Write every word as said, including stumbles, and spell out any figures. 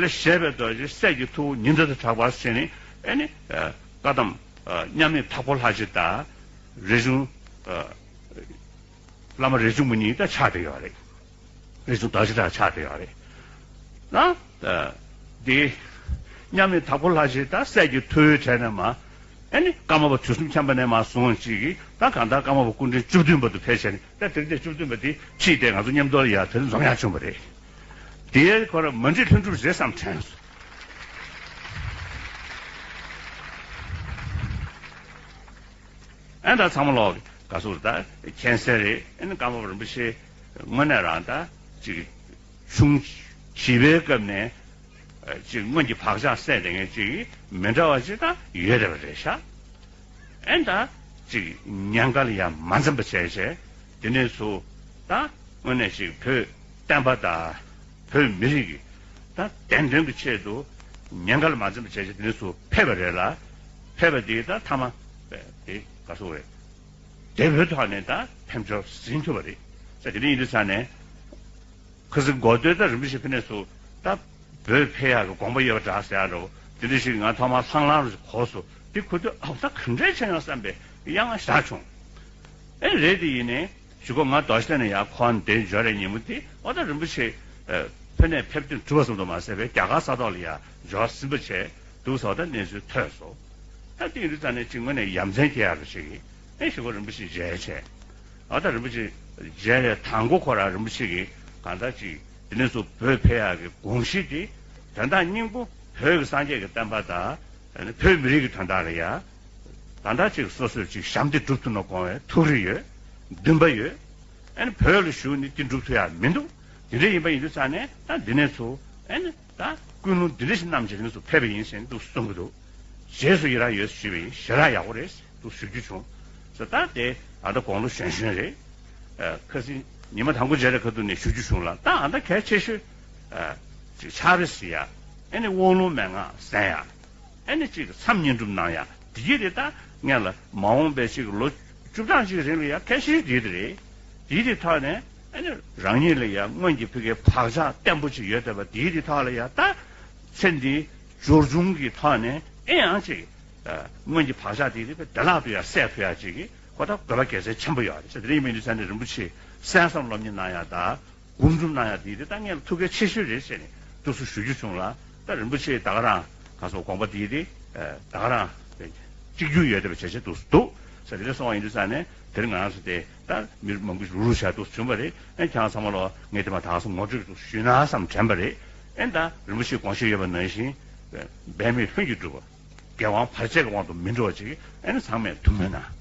ལ་བཞད་པའི་རྡོ་རྗེ་སྲས་ཀྱི་ཐུ་བོ་ཉི་ཟླ་དང་གྲགས་པར་བྱས་ནས། ཨེ་ནི་བཀའ་གདམས་མཉམ་མེད་དྭགས་པོ་ལྷ་རྗེ་དང་། རས་ཆུང་བླ་མ་རས་ཆུང་མ་གཉིས་ད་ཆགས་བསྡད་ཡོད་རེད། རས་ཆུང་རྡོ་རྗེ་གྲགས་ཆགས་བསྡད་ཡོད་རེད། ན་འདི་མཉམ་མེད་དྭགས་པོ་ལྷ་རྗེ་དང་སྲས་ཀྱི་ཐུ་བོའི་གྲས་ནས་མ། ཨེ་ནི་ཀརྨ་པ་དུས་གསུམ་མཁྱེན་པ་ནས་མ་བཟུང་ཅིག་གིས་ད་གང་ལྟར་ཀརྨ་པ་སྐུ་ཕྲེང་བཅུ་བདུན་པ་དུ་ཕེབས་བྱས་ནས། ད་དེ་རིང་དེ་བཅུ་བདུན་པ་དེ་ཁྲིད་དེ་ང་ཚོ་མཉམ་དུ་ལ་ཡ་དེ་འཛོམས་ཡག་བྱུང་བ་རེད། དེའི་ཁོ་ར་མ་འགྲིག་ལྷུན་གྲུབ་རེད་བསམ་དྲན་སོང་། ཨེ་ད་ཚང་མ་ལོག་ག་སུ་ད་མཁྱེན་གསལ་རེད། ཨེ་ནི་ཀརྨ་པ་རིན་པོ་ཆེ་དངོས་གནས་རང་ད་ཅིག་ཆུང་བྱིས་པའི་སྐབས་ནས་ཅིག་སྔོན་གྱི་བག་ཆགས་སད་བསྡད་མཁན་ཅིག་མི་འདྲ་བ་ཅིག་ད་ཡོད་བསྡད་པ་རེད་ཤག་ཨེ་ད་ཅིག་ཉེན་ཁ་ལ་ཡ་མ་འཛེམ་པ་བྱས་བྱས། དེ་ནས་སུ་ད་དངོས་གནས་ཤིག་བོད་བསྟན་པ་དང་བོད་མི་རིགས་ཀྱི་ད་བདེན་དོན་གྱི་ཆེད་དུ་ཉེན་ཁ་ལ་མ་འཛེམ་པ་བྱས་བྱས། དེ་ནས་སུ་ཕེབས་པ་རེད་ལ། ཕེབས་པ་དེ་ད་མཐའ་མ་དེ་ག་སོ་བས་བདེ་བོའི་ཐོག་ནས་ད་ཕེབས་འབྱོར་ཟིན་ཐུབ་པ་རེད་ཟེར། དེ་འདྲ་ཡིན་དུས་ས་ནས། ཁ་སང་འགོ་སྟོད་ད་རིན་པོ་ཆེ་ཕེབས་ནས་སུ་ད་བོད་ཕེབས་ཡག་གི་དགོངས་པ་ཡོད་པ་འདྲ་ཟེར་ཡག་འདྲ་བོ་དེ་འདྲ་ཞིག་ང་ཐོག་མར་ལྷང་ལྷང་རུ་གོ་སོང་། དེ་གོ་དུས་ཨ་ད་ག་འདྲས་བྱས་ཡོང་བསམ་པའི་དབྱངས་ཞག་བྱུང་། ཨེ་རེད། དེ་ཡིན་ནའི་གཞུག་གུ་ང་རྡོ་རྗེ་གདན་ནས་ཡར་འཁོར་འདིར་འབྱོར་རེ་ཉིན་མོ་དེ། འོ་ད་རིན་པོ་ཆེ་ཕེབས་ནས་ཕེབས་ཐེངས་དྲུག་པ་ཙམ་དུ་མ་ཟད་པའི་རྒྱ་གར་ས་ཐོག་ལ་ཡར་འབྱོར་ཟིན་པ་བྱས་འདུག་ཟེར་བ་ད་གནས་ཚུལ་ཐོས་སོང་། ད་དེ་ཡིན་དུས་ཙང་ནས་ཅིག་དངོས་གནས་ཡ་མཚན་སྐྱེ་ཡག་རེ་ཞིག་ཡིན། ཨེ་གཞུག་གུ་རིན་པོ་ཆེ་མཇལ་བྱས། ཨ་ད་རིན་པོ་ཆེ་མཇལ་བའི་དང་པོ་ཁོ་རང་རིན་པོ་ཆེ་གིས་གང་ལྟར་ཅིག་དེ་ནས་སུ་བོད་ཕེབས་ཡག་གི་དགོངས་གཞི་དེ་དོན་དག་སྙིང་པོ་བོད་ཀྱི་སངས་རྒྱས་ཀྱི་བསྟན་པ་དང་བོད་མི་རིགས་ཀྱི་དོན་དག་ལ་ཡ། ད་ལྟ་ཅིག་སོ་སོས་ཅིག་ཞབས་འདེགས་སྒྲུབ་ཐུབ་ན་དགོངས་པའི་ཐུགས་རེ་ཡོད། འདུན་པ་ཡོད། ཨ་ནི་བོད་ལ་བཞུགས་ནས་འདི་སྒྲུབ་ཐུབ་ཡག་མི་འདུག་དེ་འདྲ་ཡིན་པ་ཡིན་དུས་ཙང་ནས་ད་འདི་ནས་ཚུར་ཨ་ནི་ད་ཀུན་སློང་འདི་འདྲ་ཞིག་བསྣམས་བྱས་འདི་ནས་ཚུར་ཕེབས་པ་ཡིན་ཟེར་ནས་འདུག་གསུང་གི་འདུག་རྗེས་སུ་ཡི་རང་ཡོད་ཞུས་པ་ཡིན། ཞེ་དྲག་ཡག་པོ་རེད་འདུག་ཞུ་རྒྱུ་བྱུང་ཟེར། ད་དེ་ཨ་ད་དགུང་ལོ་གཞོན་གཞོན་རེད། ཁ་སང་ཉི་མ་དང་པོ་མཇལ་རེས་ཁ་ཐུག་ནས་ཞུ་རྒྱུ་བྱུང་ལ། ད་ཨ་ད་གལ་ཆེ་ཤོས་ཅིག་ཕྱག་རེས་ཟེར་ཡག་ཨ་ནི་དབང་ལུང་མན་ངག་གསན་ཡག་ཨ་ནི་ཅིག་མཚམས་བསྙེན་སྒྲུབ་གནང་ཡག་དེ་གྱིས་རེད། ད་ངས་ལ་མ་འོངས་པའི་ཅིག་ལོ་བཅུ་གྲངས་ཅིག་རིང་ལ་ཡ་གལ་ཆེ་ཤོས་དེ་དེ་རེད། དེའི་དེ་ཐོག་ནས་ཨ་ནི་རང་ཉིད་ལ་ཡ་སྔོན་གྱི་ཕ་གིའི་བག་ཆགས་བརྟན་པོ་ཅིག་ཡོད་བསྡད་པ་དེའི་དེ་ཐོག་ལ་ཡ་ད་ཚེ་འདིའི་སྦྱོར་བྱུང་གི་ཐོག་ནས་ཨེ་ཡང་ཅིག་སྔོན་གྱི་བག་ཆགས་དེ་དེ་བདེ་བླག་ཏུ་ཡ་སད་ཐུབ་ཡག་ཅིག་གི་ཁོ་ད་དགོས་པ་གལ་ཆེན་ཆེན་པོ་ཡོད་རེད་ཟེར། དེ་རིང་མི་འདི་ས་ནས་རིན་པོ་ཆེ་གསན་བསམ་སློབ་གཉེར་གནང་ཡག་དང་། སྒོམ་སྒྲུབ་གནང་ཡག་དེ་དེ་ད་ངས་ལ་ཐུགས་གལ་ཆེ་ཤོས་རེད་ཟེར་ནས་འདུག་སེ་ཞུ་རྒྱུ་བྱུང་ལ། ད་རིན་པོ་ཆེ་ད་ག་རང་ག་སོགས་དགོངས་པ་དེ་དེ་ད་ག་རང་གཅིག་གྱུར་ཡོད་བསྡད་པ་བྱས་བྱས་འདུག་སེ་འདུག་ཟེར། དེ་འདྲ་སོང་བ་ཡིན་དུས་ཙང་ནས་དེ་རིང་ང་རང་ཚོ་དེ་ད་མི་མང་པོ་ཞིག་རུག་རུག་བྱས་འདུག་སེ་བྱུང་བ་རེད། ཨེ་ཁྱེད་རང་ཚང་མ་ལོ་ངས་དེ་མ་ད་ག་སོགས་ངོ་སྤྲོད་འདུག་སེ་ཞུས་ན་བསམ་དྲན་པ་རེད། ཨེ་ད་རིན་པོ་ཆེའི་དགོངས་བཞེད་ཡོད་པ་ནང་བཞིན་འབད་མེད་ལྷུན་གྱིས་གྲུབ་པ། འགལ་དབང་བར་ཆད་ཀྱི་དབང་དུ་མི་འགྲོ་བ་ཅིག་ཨེ་ནི་ཚང་མས་ཐུགས་སྨོན་གནང་།